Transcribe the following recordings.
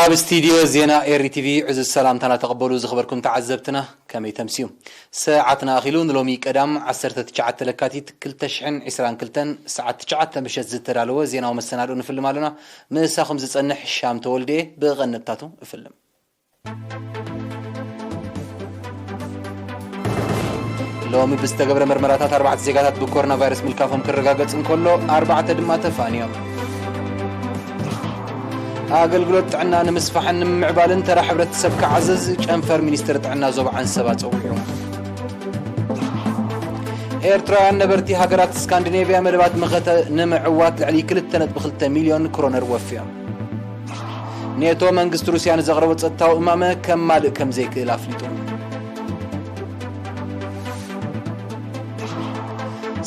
ኣብ ስቱድዮ ዜና ኤሪ ቲቪ ዕዙዝ ሰላምታና ተቐበሉ ዝኸበርኩም ተዓዘብትና፣ ከመይ ተምስዩ? ሰዓትና ኣኺሉ። ንሎሚ ቀዳም ዓሰርተ ትሽዓተ ለካቲት ክልተ ሽሕን ዕስራን ክልተን ሰዓት ትሽዓተ ምሸት ዝተዳለወ ዜናዊ መሰናድኦ ንፍልም ኣለና። ምሳኹም ዝጸንሕ ሻም ተወልደ። ብቐንድታቱ እፍልም። ሎሚ ብዝተገብረ መርመራታት ኣርባዕተ ዜጋታት ብኮሮና ቫይረስ ምልካፎም ክረጋገጽ እንከሎ፣ ኣርባዕተ ድማ ተፋንዮም። ኣገልግሎት ጥዕና ንምስፋሕን ንምምዕባልን ተራ ሕብረተሰብ ክዓዝዝ ጨንፈር ሚኒስትር ጥዕና ዞባ ዓንሰባ ጸዊዑ። ኤርትራውያን ነበርቲ ሃገራት ስካንዲኔቭያ መደባት መኸተ ንምዕዋት ልዕሊ ክልተ ነጥቢ ክልተ ሚልዮን ክሮነር ወፍዮም። ኔቶ መንግስቲ ሩስያ ንዘቕረቦ ጸጥታዊ እማመ ከማልእ ከም ዘይክእል ኣፍሊጡ።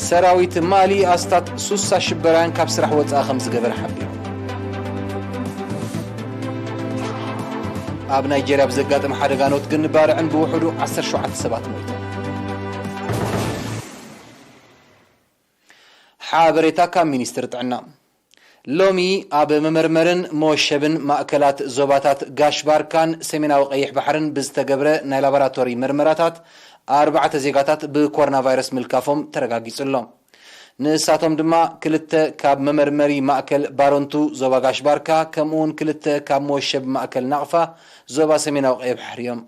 ሰራዊት ማሊ ኣስታት ሱሳ ሽበራውያን ካብ ስራሕ ወጻኢ ከም ዝገበረ ሓቢሩ። ኣብ ናይጄርያ ብዘጋጠመ ሓደጋ ኖት ግን ባርዕን ብውሕዱ ዓሰርተ ሸውዓተ ሰባት ሞይቶም። ሓበሬታ ካብ ሚኒስትሪ ጥዕና። ሎሚ ኣብ መመርመርን መወሸብን ማእከላት ዞባታት ጋሽ ባርካን ሰሜናዊ ቀይሕ ባሕርን ብዝተገብረ ናይ ላቦራቶሪ መርመራታት ኣርባዕተ ዜጋታት ብኮሮና ቫይረስ ምልካፎም ተረጋጊጹ ኣሎ። ንሳቶም ድማ ክልተ ካብ መመርመሪ ማእከል ባረንቱ ዞባ ጋሽ ባርካ፣ ከምኡውን ክልተ ካብ መወሸቢ ማእከል ናቕፋ ዞባ ሰሜናዊ ቀይሕ ባሕሪ እዮም።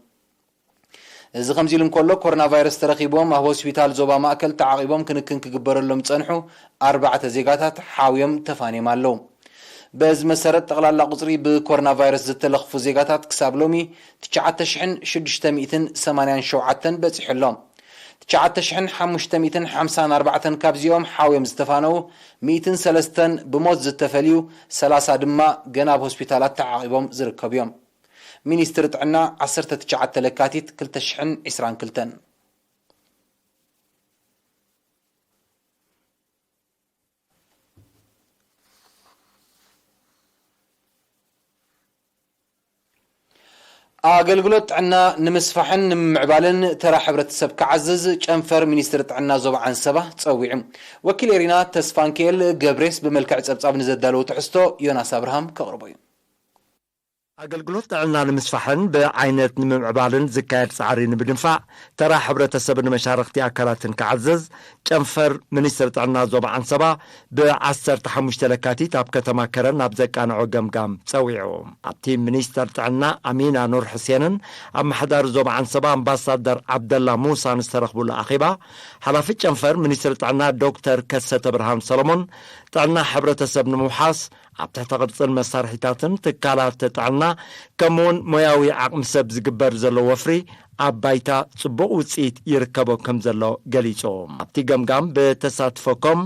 እዚ ከምዚ ኢሉ እንከሎ፣ ኮሮና ቫይረስ ተረኺቦም ኣብ ሆስፒታል ዞባ ማእከል ተዓቒቦም ክንክን ክግበረሎም ዝጸንሑ ኣርባዕተ ዜጋታት ሓውዮም ተፋንዮም ኣለዉ። በዚ መሰረት፣ ጠቕላላ ቁጽሪ ብኮሮና ቫይረስ ዝተለኽፉ ዜጋታት ክሳብ ሎሚ ትሽዓተ ሽሕን ሽዱሽተ ሚእትን ሰማንያን ሸውዓተን በጺሑ ኣሎ። ትሽዓተ ሽሕን ሓሙሽተ ሚእትን ሓምሳን ኣርባዕተን ካብዚኦም ሓውዮም ዝተፋነዉ፣ ሚእትን ሰለስተን ብሞት ዝተፈልዩ፣ ሰላሳ ድማ ገና ኣብ ሆስፒታላት ተዓቒቦም ዝርከቡ እዮም። ሚኒስትሪ ጥዕና፣ ዓሰርተ ትሽዓተ ለካቲት ክልተ ሽሕን ዕስራን ክልተን። ኣገልግሎት ጥዕና ንምስፋሕን ንምምዕባልን ተራ ሕብረተሰብ ክዓዝዝ ጨንፈር ሚኒስትሪ ጥዕና ዞባ ዓንሰባ ጸዊዑ። ወኪል ኤሪና ተስፋንክኤል ገብሬስ ብመልክዕ ጸብጻብ ንዘዳለዎ ትሕዝቶ ዮናስ ኣብርሃም ከቕርቦ እዩ። ኣገልግሎት ጥዕና ንምስፋሕን ብዓይነት ንምምዕባልን ዝካየድ ጻዕሪ ንምድንፋዕ፣ ተራ ሕብረተሰብን መሻርኽቲ ኣካላትን ክዓዝዝ፣ ጨንፈር ሚኒስትሪ ጥዕና ዞባ ዓንሰባ ብ ዓሰርተ ሓሙሽተ ለካቲት ኣብ ከተማ ከረን ኣብ ዘቃንዖ ገምጋም ጸዊዑ። ኣብቲ ሚኒስተር ጥዕና ኣሚና ኑር ሕሴንን ኣመሓዳሪ ዞባ ዓንሰባ ኣምባሳደር ዓብደላ ሙሳን ዝተረኽቡሉ ኣኼባ፣ ሓላፊ ጨንፈር ሚኒስትሪ ጥዕና ዶክተር ከሰተ ብርሃን ሰሎሞን፣ ጥዕና ሕብረተሰብ ንምውሓስ ኣብ ትሕተ ቅርጽን መሳርሒታትን ትካላት ጥዕና፣ ከምኡውን ሞያዊ ዓቕሚ ሰብ ዝግበር ዘሎ ወፍሪ ኣብ ባይታ ጽቡቕ ውጽኢት ይርከቦ ከም ዘሎ ገሊጹ። ኣብቲ ገምጋም ብተሳትፎ ኮም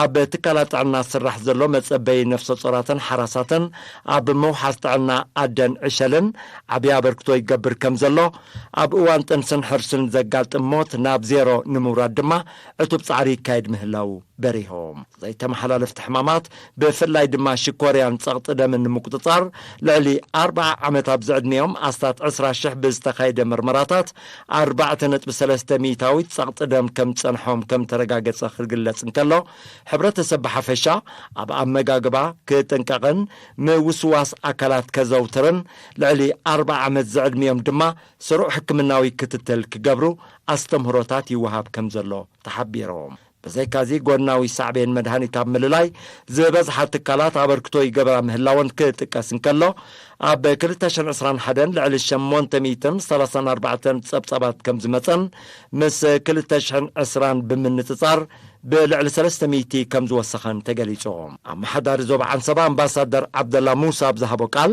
ኣብ ትካላት ጥዕና ዝስራሕ ዘሎ መጸበዪ ነፍሰ ጾራትን ሓራሳትን ኣብ ምውሓስ ጥዕና ኣደን ዕሸልን ዓብዪ ኣበርክቶ ይገብር ከም ዘሎ፣ ኣብ እዋን ጥንስን ሕርስን ዘጋጥም ሞት ናብ ዜሮ ንምውራድ ድማ ዕቱብ ጻዕሪ ይካየድ ምህላዉ በሪሆም። ዘይተመሓላለፍቲ ሕማማት፣ ብፍላይ ድማ ሽኮርያን ጸቕጢ ደምን ንምቁጽጻር፣ ልዕሊ ኣርብዓ ዓመት ኣብ ዝዕድሚኦም ኣስታት ዕስራ ሽሕ ብዝተኻየደ መርመራታት፣ ኣርባዕተ ነጥቢ ሰለስተ ሚእታዊት ጸቕጢ ደም ከም ዝጸንሖም ከም ተረጋገጸ ክግለጽ እንከሎ፣ ሕብረተሰብ ብሓፈሻ ኣብ ኣመጋግባ ክጥንቀቕን ምውስዋስ ኣካላት ከዘውትርን፣ ልዕሊ ኣርብዓ ዓመት ዝዕድሚኦም ድማ ስሩዕ ሕክምናዊ ክትትል ክገብሩ ኣስተምህሮታት ይወሃብ ከም ዘሎ ተሓቢሩ። ብዘይካዚ፣ ጎድናዊ ሳዕቤን መድሃኒት ኣብ ምልላይ ዝበዝሓ ትካላት ኣበርክቶ ይገብራ ምህላወን ክጥቀስ እንከሎ፣ ኣብ ክልተ ሽሕን ዕስራን ሓደን ልዕሊ ሸሞንተ ሚእትን ሰላሳን ኣርባዕተን ጸብጻባት ከም ዝመጸን፣ ምስ ክልተ ሽሕን ዕስራን ብምንጽጻር ብልዕሊ ሰለስተ ሚእቲ ከም ዝወሰኸን ተገሊጹ። ኣመሓዳሪ ዞባ ዓንሰባ ኣምባሳደር ዓብደላ ሙሳ ኣብ ዝሃቦ ቃል፣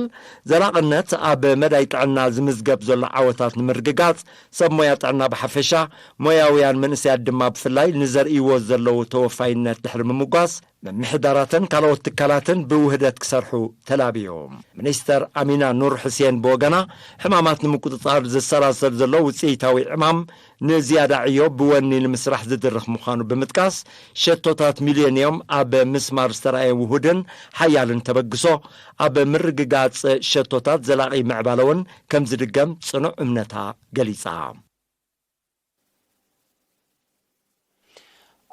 ዘላቕነት ኣብ መዳይ ጥዕና ዝምዝገብ ዘሎ ዓወታት ንምርግጋጽ፣ ሰብ ሞያ ጥዕና ብሓፈሻ፣ ሞያውያን መንእሰያት ድማ ብፍላይ ንዘርእይዎ ዘለዉ ተወፋይነት ድሕሪ ምምጓስ፣ ምምሕዳራትን ካልኦት ትካላትን ብውህደት ክሰርሑ ተላብዩ። ሚኒስተር ኣሚና ኑር ሕሴን ብወገና፣ ሕማማት ንምቁጽጻር ዝሰላሰል ዘሎ ውጽኢታዊ ዕማም ንዝያዳ ዕዮ ብወኒ ንምስራሕ ዝድርኽ ምዃኑ ብምጥቃስ፣ ሸቶታት ሚልዮንዮም ኣብ ምስማር ዝተራእየ ውሁድን ሓያልን ተበግሶ፣ ኣብ ምርግጋጽ ሸቶታት ዘላቒ ምዕባለ እውን ከም ዝድገም ጽኑዕ እምነታ ገሊጻ።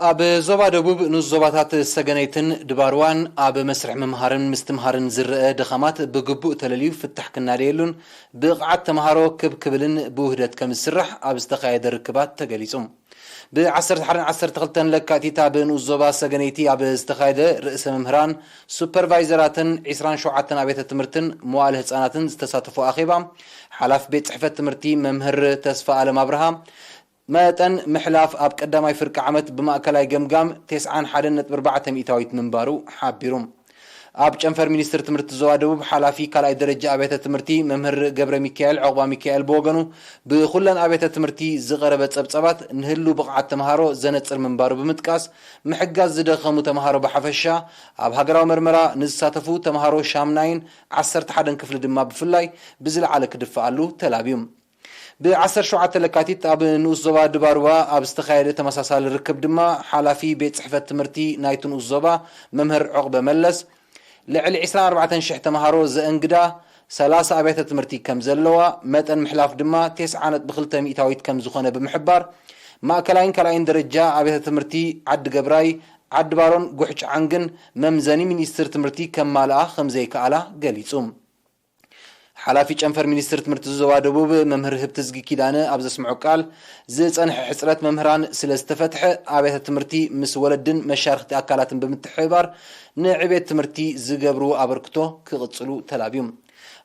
ኣብ ዞባ ደቡብ ንኡስ ዞባታት ሰገነይትን ድባርዋን ኣብ መስርሕ ምምሃርን ምስትምሃርን ዝረአ ድኻማት ብግቡእ ተለልዩ ፍታሕ ክናደየሉን ብቕዓት ተምሃሮ ክብ ክብልን ብውህደት ከም ዝስራሕ ኣብ ዝተኻየደ ርክባት ተገሊጹ። ብ ዓሰርተ ሓደን ዓሰርተ ክልተን ለካቲት ኣብ ንኡስ ዞባ ሰገነይቲ ኣብ ዝተኻየደ ርእሰ መምህራን፣ ሱፐርቫይዘራትን ዒስራን ሸውዓተን ኣብያተ ትምህርትን መዋእለ ህጻናትን ዝተሳተፎ ኣኼባ፣ ሓላፊ ቤት ጽሕፈት ትምህርቲ መምህር ተስፋ ኣለም ኣብርሃ፣ መጠን ምሕላፍ ኣብ ቀዳማይ ፍርቂ ዓመት ብማእከላይ ገምጋም ተስዓን ሓደን ነጥቢ ኣርባዕተ ሚእታዊት ምንባሩ ሓቢሩ። ኣብ ጨንፈር ሚኒስትር ትምህርቲ ዞባ ደቡብ ሓላፊ ካልኣይ ደረጃ ኣብያተ ትምህርቲ መምህር ገብረ ሚካኤል ዑቕባ ሚካኤል ብወገኑ፣ ብኹለን ኣብያተ ትምህርቲ ዝቐረበ ጸብጻባት ንህሉ ብቕዓት ተምሃሮ ዘነጽር ምንባሩ ብምጥቃስ፣ ምሕጋዝ ዝደኸሙ ተምሃሮ ብሓፈሻ፣ ኣብ ሃገራዊ መርመራ ንዝሳተፉ ተምሃሮ ሻምናይን ዓሰርተ ሓደን ክፍሊ ድማ ብፍላይ ብዝለዓለ ክድፈኣሉ ተላብዩ። ብ ዓሰርተ ሸውዓተ ለካቲት ኣብ ንኡስ ዞባ ድባርዋ ኣብ ዝተኻየደ ተመሳሳሊ ርክብ ድማ፣ ሓላፊ ቤት ጽሕፈት ትምህርቲ ናይቲ ንኡስ ዞባ መምህር ዑቕበ መለስ፣ ልዕሊ ዒስራን ኣርባዕተን ሽሕ ተምሃሮ ዘእንግዳ ሰላሳ ኣብያተ ትምህርቲ ከም ዘለዋ፣ መጠን ምሕላፍ ድማ ተስዓ ነጥቢ ክልተ ሚእታዊት ከም ዝኾነ ብምሕባር፣ ማእከላይን ካልኣይን ደረጃ ኣብያተ ትምህርቲ ዓዲ ገብራይ፣ ዓዲ ባሮን ጉሕጭዓንግን መምዘኒ ሚኒስትር ትምህርቲ ከማልኣ ከም ዘይከኣላ ገሊጹ። ሓላፊ ጨንፈር ሚኒስትር ትምህርቲ ዞባ ደቡብ መምህር ህብትዝጊ ኪዳነ ኣብ ዘስምዖ ቃል፣ ዝጸንሐ ሕጽረት መምህራን ስለ ዝተፈትሐ፣ ኣብያተ ትምህርቲ ምስ ወለድን መሻርኽቲ ኣካላትን ብምትሕብባር ንዕቤት ትምህርቲ ዝገብርዎ ኣበርክቶ ክቕጽሉ ተላብዩ።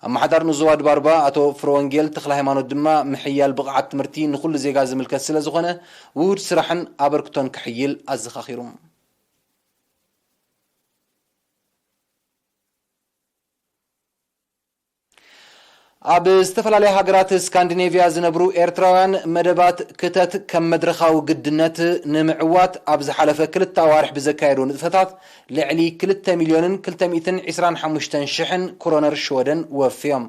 ኣመሓዳር ንዞባ ድባርባ ኣቶ ፍረወንጌል ተኽለ ሃይማኖት ድማ፣ ምሕያል ብቕዓት ትምህርቲ ንኹሉ ዜጋ ዝምልከት ስለ ዝኾነ፣ ውሁድ ስራሕን ኣበርክቶን ክሕይል ኣዘኻኺሩ። ኣብ ዝተፈላለያ ሃገራት ስካንዲኔቭያ ዝነብሩ ኤርትራውያን፣ መደባት ክተት ከም መድረኻዊ ግድነት ንምዕዋት ኣብ ዝሓለፈ ክልተ ኣዋርሕ ብዘካየድዎ ንጥፈታት ልዕሊ ክልተ ሚልዮንን ክልተ ሚእትን ዕስራን ሓሙሽተን ሽሕን ክሮነር ሽወደን ወፍዮም።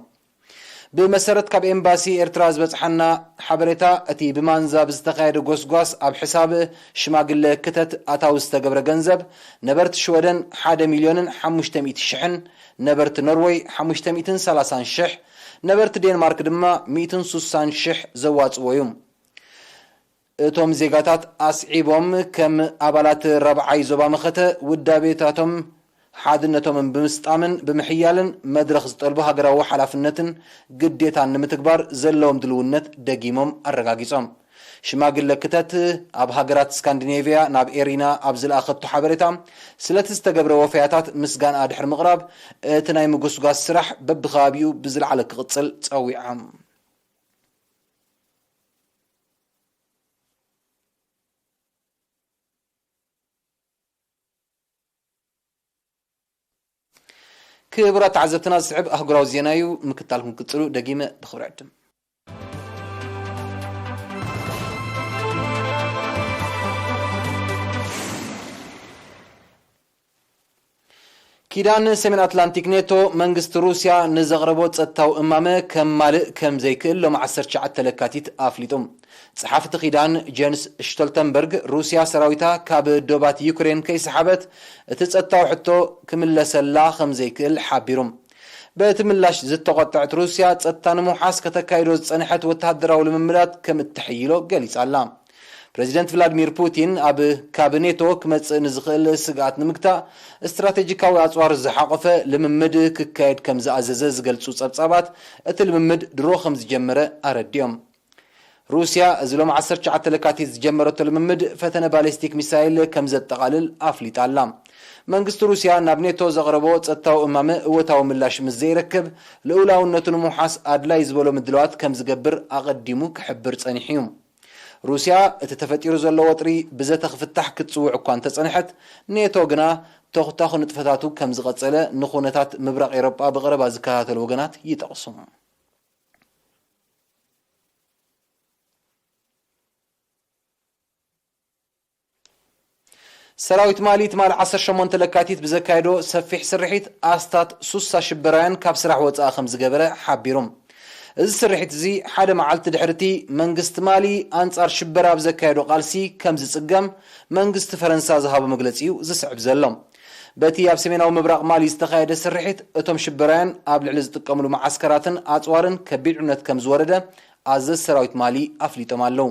ብመሰረት ካብ ኤምባሲ ኤርትራ ዝበጽሓና ሓበሬታ፣ እቲ ብማንዛ ብዝተኻየደ ጎስጓስ ኣብ ሕሳብ ሽማግለ ክተት ኣታዊ ዝተገብረ ገንዘብ፣ ነበርቲ ሽወደን ሓደ ሚልዮንን ሓሙሽተ ሚእቲ ሽሕን፣ ነበርቲ ኖርወይ ሓሙሽተ ሚእትን ሰላሳን ሽሕ፣ ነበርቲ ዴንማርክ ድማ ሚእትን ሱሳን ሽሕ ዘዋጽዎ እዩ። እቶም ዜጋታት ኣስዒቦም፣ ከም ኣባላት ራብዓይ ዞባ መኸተ፣ ውዳቤታቶም ሓድነቶምን ብምስጣምን ብምሕያልን፣ መድረኽ ዝጠልቦ ሃገራዊ ሓላፍነትን ግዴታን ንምትግባር ዘለዎም ድልውነት ደጊሞም ኣረጋጊጾም። ሽማግለ ክተት ኣብ ሃገራት ስካንዲኔቭያ ናብ ኤሪና ኣብ ዝለኣኸቶ ሓበሬታ፣ ስለቲ ዝተገብረ ወፈያታት ምስጋና ድሕሪ ምቕራብ፣ እቲ ናይ ምጉስጓስ ስራሕ በብከባቢኡ ብዝለዓለ ክቕጽል ጸዊዓ። ክቡራት ተዓዘብትና፣ ዝስዕብ ኣህጉራዊ ዜና እዩ። ምክታልኩም ክጽሉ ደጊመ ብኽብሪ ዕድም። ኪዳን ሰሜን ኣትላንቲክ ኔቶ፣ መንግስቲ ሩስያ ንዘቕረቦ ጸጥታዊ እማመ ከማልእ ከም ዘይክእል ሎሚ ዓሰርተ ትሽዓተ ለካቲት ኣፍሊጡ። ጸሓፊ እቲ ኪዳን ጀንስ ሽቶልተንበርግ፣ ሩስያ ሰራዊታ ካብ ዶባት ዩክሬን ከይሰሓበት፣ እቲ ጸጥታዊ ሕቶ ክምለሰላ ከም ዘይክእል ሓቢሩ። በቲ ምላሽ ዝተቖጠዐት ሩስያ፣ ጸጥታ ንምውሓስ ከተካይዶ ዝጸንሐት ወተሃደራዊ ልምምዳት ከም እተሐይሎ ገሊጻ ኣላ። ፕረዚደንት ቭላድሚር ፑቲን፣ ኣብ ካብ ኔቶ ክመጽእ ንዝኽእል ስግኣት ንምግታእ፣ ስትራቴጂካዊ ኣጽዋር ዝሓቖፈ ልምምድ ክካየድ ከም ዝኣዘዘ ዝገልጹ ጸብጻባት፣ እቲ ልምምድ ድሮ ከም ዝጀመረ ኣረዲኦም። ሩስያ፣ እዚ ሎሚ ዓሰርተ ትሽዓተ ለካቲት ዝጀመረቶ ልምምድ ፈተነ ባሊስቲክ ሚሳይል ከም ዘጠቓልል ኣፍሊጣ ኣላ። መንግስቲ ሩስያ ናብ ኔቶ ዘቕረቦ ጸጥታዊ እማመ እወታዊ ምላሽ ምስ ዘይረክብ፣ ልኡላውነቱ ንምውሓስ ኣድላይ ዝበሎ ምድላዋት ከም ዝገብር ኣቐዲሙ ክሕብር ጸኒሑ እዩ። ሩስያ፣ እቲ ተፈጢሩ ዘሎ ወጥሪ ብዘተ ክፍታሕ ክትጽውዕ እኳ እንተጸንሐት፣ ኔቶ ግና ተኹታኹ ንጥፈታቱ ከም ዝቐጸለ፣ ንኹነታት ምብራቕ ኤውሮጳ ብቐረባ ዝከታተሉ ወገናት ይጠቕሱ። ሰራዊት ማሊ ትማሊ ዓሰርተ ሸሞንተ ለካቲት ብዘካየዶ ሰፊሕ ስርሒት፣ ኣስታት ሱሳ ሽበራውያን ካብ ስራሕ ወጻኢ ከም ዝገበረ ሓቢሩ። እዚ ስርሒት እዚ፣ ሓደ መዓልቲ ድሕሪ እቲ መንግስቲ ማሊ ኣንጻር ሽበራ ኣብ ዘካየዶ ቃልሲ ከም ዝጽገም መንግስቲ ፈረንሳ ዝሃቦ መግለጺ እዩ ዝስዕብ ዘሎ። በቲ ኣብ ሰሜናዊ ምብራቕ ማሊ ዝተኻየደ ስርሒት፣ እቶም ሽበራውያን ኣብ ልዕሊ ዝጥቀምሉ መዓስከራትን ኣጽዋርን ከቢድ ዕንወት ከም ዝወረደ ኣዘዝ ሰራዊት ማሊ ኣፍሊጦም ኣለዉ።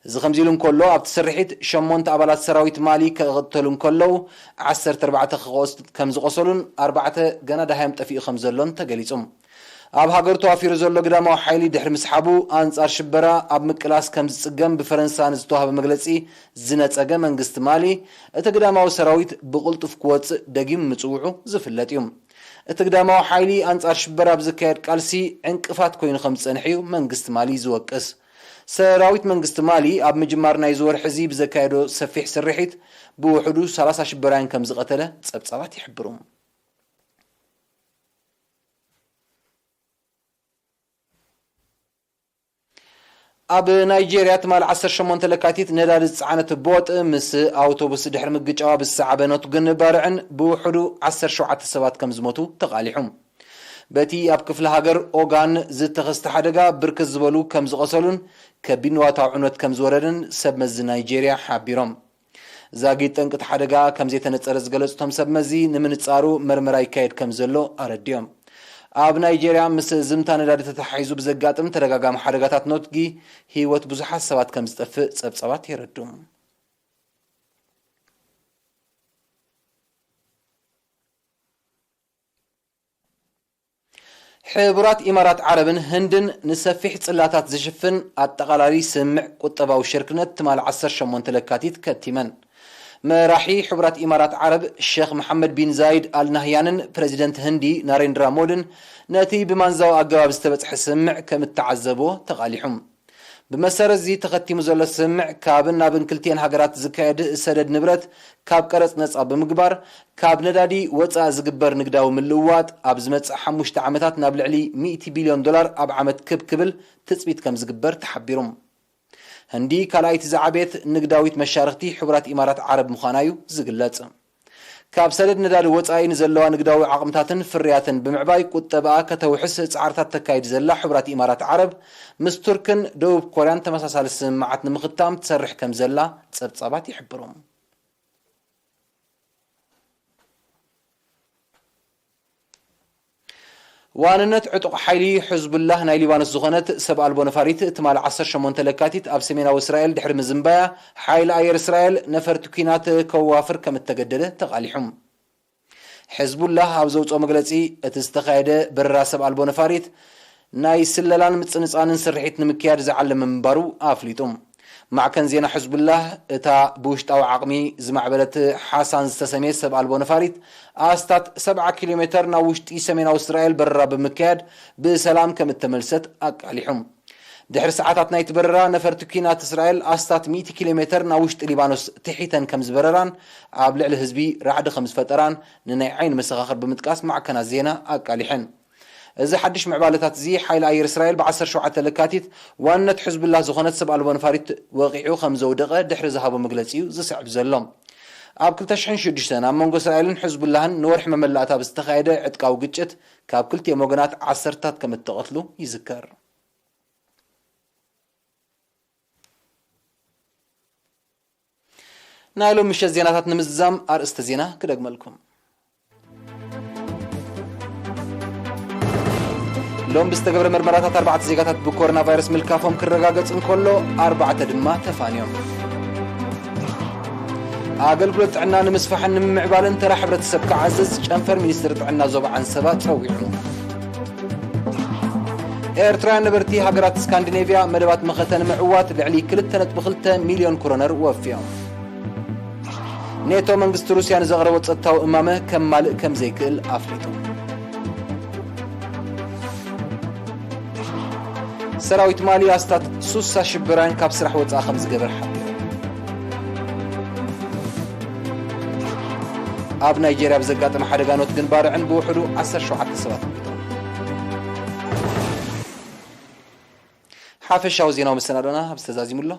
እዚ ከምዚ ኢሉ እንከሎ፣ ኣብቲ ስርሒት ሸሞንተ ኣባላት ሰራዊት ማሊ ክቕተሉ እንከለዉ፣ ዓሰርተ ኣርባዕተ ክቐስ-፣ ከም ዝቖሰሉን ኣርባዕተ ገና ደሃዮም ጠፊኡ ከም ዘሎን ተገሊጹ። ኣብ ሃገሩ ተዋፊሩ ዘሎ ግዳማዊ ሓይሊ ድሕሪ ምስሓቡ፣ ኣንጻር ሽበራ ኣብ ምቅላስ ከም ዝጽገም ብፈረንሳ ንዝተዋህበ መግለጺ ዝነጸገ መንግስቲ ማሊ፣ እቲ ግዳማዊ ሰራዊት ብቕልጡፍ ክወጽእ ደጊሙ ምጽውዑ ዝፍለጥ እዩ። እቲ ግዳማዊ ሓይሊ ኣንጻር ሽበራ ኣብ ዝካየድ ቃልሲ ዕንቅፋት ኮይኑ ከም ዝጸንሐ እዩ መንግስቲ ማሊ ዝወቅስ። ሰራዊት መንግስቲ ማሊ ኣብ ምጅማር ናይዚ ወርሒ እዚ ብዘካየዶ ሰፊሕ ስርሒት ብውሕዱ ሰላሳ ሽበራውያን ከም ዝቐተለ ጸብጻባት ይሕብሩ። ኣብ ናይጄርያ ትማሊ ዓሰርተ ሸሞንተ ለካቲት ነዳዲ ዝጸዓነት ቦጥ ምስ ኣውቶቡስ ድሕሪ ምግጫዋ ብዝሰዓበ ነትጉን ባርዕን ብውሕዱ ዓሰርተ ሸውዓተ ሰባት ከም ዝሞቱ ተቓሊሑ። በቲ ኣብ ክፍለ ሃገር ኦጋን ዝተኸስተ ሓደጋ ብርክት ዝበሉ ከም ዝቐሰሉን ከቢድ ንዋታዊ ዕንወት ከም ዝወረደን ሰብ መዚ ናይጄርያ ሓቢሮም። ዛጊት ጠንቂ እቲ ሓደጋ ከም ዘይተነጸረ ዝገለጹ እቶም ሰብ መዚ፣ ንምንጻሩ መርመራ ይካየድ ከም ዘሎ ኣረዲኦም። ኣብ ናይጄርያ ምስ ዝምታ ነዳዲ ተተሓሒዙ ብዘጋጥም ተደጋጋሚ ሓደጋታት ነትጒ ህይወት ብዙሓት ሰባት ከም ዝጠፍእ ጸብጻባት የረድኡ። ሕቡራት ኢማራት ዓረብን ህንድን ንሰፊሕ ጽላታት ዝሽፍን ኣጠቓላሊ ስምምዕ ቁጠባዊ ሽርክነት ትማሊ ዓሰርተ ሸሞንተ ለካቲት ከቲመን። መራሒ ሕቡራት ኢማራት ዓረብ ሼኽ መሓመድ ቢን ዛይድ ኣል ናህያንን ፕረዚደንት ህንዲ ናሬንድራ ሞድን ነቲ ብማንዛዊ ኣገባብ ዝተበጽሐ ስምምዕ ከም እተዓዘብዎ ተቓሊሑ። ብመሰረት እዚ ተኸቲሙ ዘሎ ስምምዕ፣ ካብን ናብን ክልቲኤን ሃገራት ዝካየድ ሰደድ ንብረት ካብ ቀረጽ ነጻ ብምግባር፣ ካብ ነዳዲ ወጻኢ ዝግበር ንግዳዊ ምልውዋጥ ኣብ ዝመጽእ ሓሙሽተ ዓመታት ናብ ልዕሊ ሚእቲ ቢልዮን ዶላር ኣብ ዓመት ክብ ክብል ትጽቢት ከም ዝግበር ተሓቢሩ። ህንዲ ካልኣይቲ ዝዓበየት ንግዳዊት መሻርኽቲ ሕቡራት ኢማራት ዓረብ ምዃና እዩ ዝግለጽ። ካብ ሰደድ ነዳዲ ወጻኢ ንዘለዋ ንግዳዊ ዓቕምታትን ፍርያትን ብምዕባይ ቁጠባኣ ከተውሕስ ጻዕርታት ተካይድ ዘላ ሕቡራት ኢማራት ዓረብ፣ ምስ ቱርክን ደቡብ ኮርያን ተመሳሳሊ ስምምዓት ንምኽታም ትሰርሕ ከም ዘላ ጸብጻባት ይሕብሩ። ዋንነት ዕጡቕ ሓይሊ ሕዝቡላህ ናይ ሊባኖስ ዝኾነት ሰብ ኣልቦ ነፋሪት ትማሊ ዓሰርተ ሸሞንተ ለካቲት ኣብ ሰሜናዊ እስራኤል ድሕሪ ምዝንባያ፣ ሓይሊ ኣየር እስራኤል ነፈርቲ ኲናት ከዋፍር ከም እተገደደ ተቓሊሑ። ሕዝቡላህ ኣብ ዘውፅኦ መግለፂ፣ እቲ ዝተኻየደ በረራ ሰብ ኣልቦ ነፋሪት ናይ ስለላን ምፅንፃንን ስርሒት ንምክያድ ዝዓለመ ምንባሩ ኣፍሊጡ። ማዕከን ዜና ሕዝቡላህ፣ እታ ብውሽጣዊ ዓቕሚ ዝማዕበለት ሓሳን ዝተሰምየት ሰብ ኣልቦ ነፋሪት፣ ኣስታት ሰብዓ ኪሎ ሜተር ናብ ውሽጢ ሰሜናዊ እስራኤል በረራ ብምክያድ ብሰላም ከም እተመልሰት ኣቃሊሑ። ድሕሪ ሰዓታት ናይቲ በረራ፣ ነፈርቲ ኲናት እስራኤል ኣስታት ሚእቲ ኪሎ ሜተር ናብ ውሽጢ ሊባኖስ ትሒተን ከም ዝበረራን ኣብ ልዕሊ ህዝቢ ራዕዲ ከም ዝፈጠራን ንናይ ዓይኒ መሰኻኽር ብምጥቃስ ማዕከናት ዜና ኣቃሊሐን። እዚ ሓድሽ ምዕባለታት እዚ፣ ሓይሊ ኣየር እስራኤል ብ ዓሰርተ ሸውዓተ ለካቲት ዋንነት ሕዝቡላህ ዝኾነት ሰብ ኣልቦ ነፋሪት ወቒዑ ከም ዘውደቐ ድሕሪ ዝሃቦ መግለጺ እዩ ዝስዕብ ዘሎ። ኣብ ክልተ ሽሕን ሽዱሽተን ኣብ መንጎ እስራኤልን ሕዝቡላህን ንወርሒ መመላእታ ብዝተኻየደ ዕጥቃዊ ግጭት፣ ካብ ክልቲኦም ወገናት ዓሰርታት ከም እተቐትሉ ይዝከር። ናይ ሎም ምሸት ዜናታት ንምዝዛም ኣርእስተ ዜና ክደግመልኩም። ሎም ብዝተገብረ መርመራታት ኣርባዕተ ዜጋታት ብኮሮና ቫይረስ ምልካፎም ክረጋገጽ እንከሎ፣ ኣርባዕተ ድማ ተፋንዮም። ኣገልግሎት ጥዕና ንምስፋሕን ንምምዕባልን ተራ ሕብረተሰብ ክዓዝዝ ጨንፈር ሚኒስትሪ ጥዕና ዞባ ዓንሰባ ጸዊዑ። ኤርትራውያን ነበርቲ ሃገራት ስካንዲኔቭያ መደባት መኸተ ንምዕዋት ልዕሊ ክልተ ነጥቢ ክልተ ሚልዮን ክሮነር ወፍዮም። ኔቶ መንግስቲ ሩስያ ንዘቕረቦ ጸጥታዊ እማመ ከማልእ ከም ዘይክእል ኣፍሊጡ። ሰራዊት ማሊ ኣስታት ሱሳ ሽበራውያን ካብ ስራሕ ወጻኢ ከም ዝገበር ሓቢሩ። ኣብ ናይጄርያ ብዘጋጠመ ሓደጋ ኖት ግንባርዕን ብውሕዱ ዓሰርተ ሸውዓተ ሰባት ሞይቶም። ሓፈሻዊ ዜናዊ መሰናዶና ኣብዚ ተዛዚሙ ኣሎ።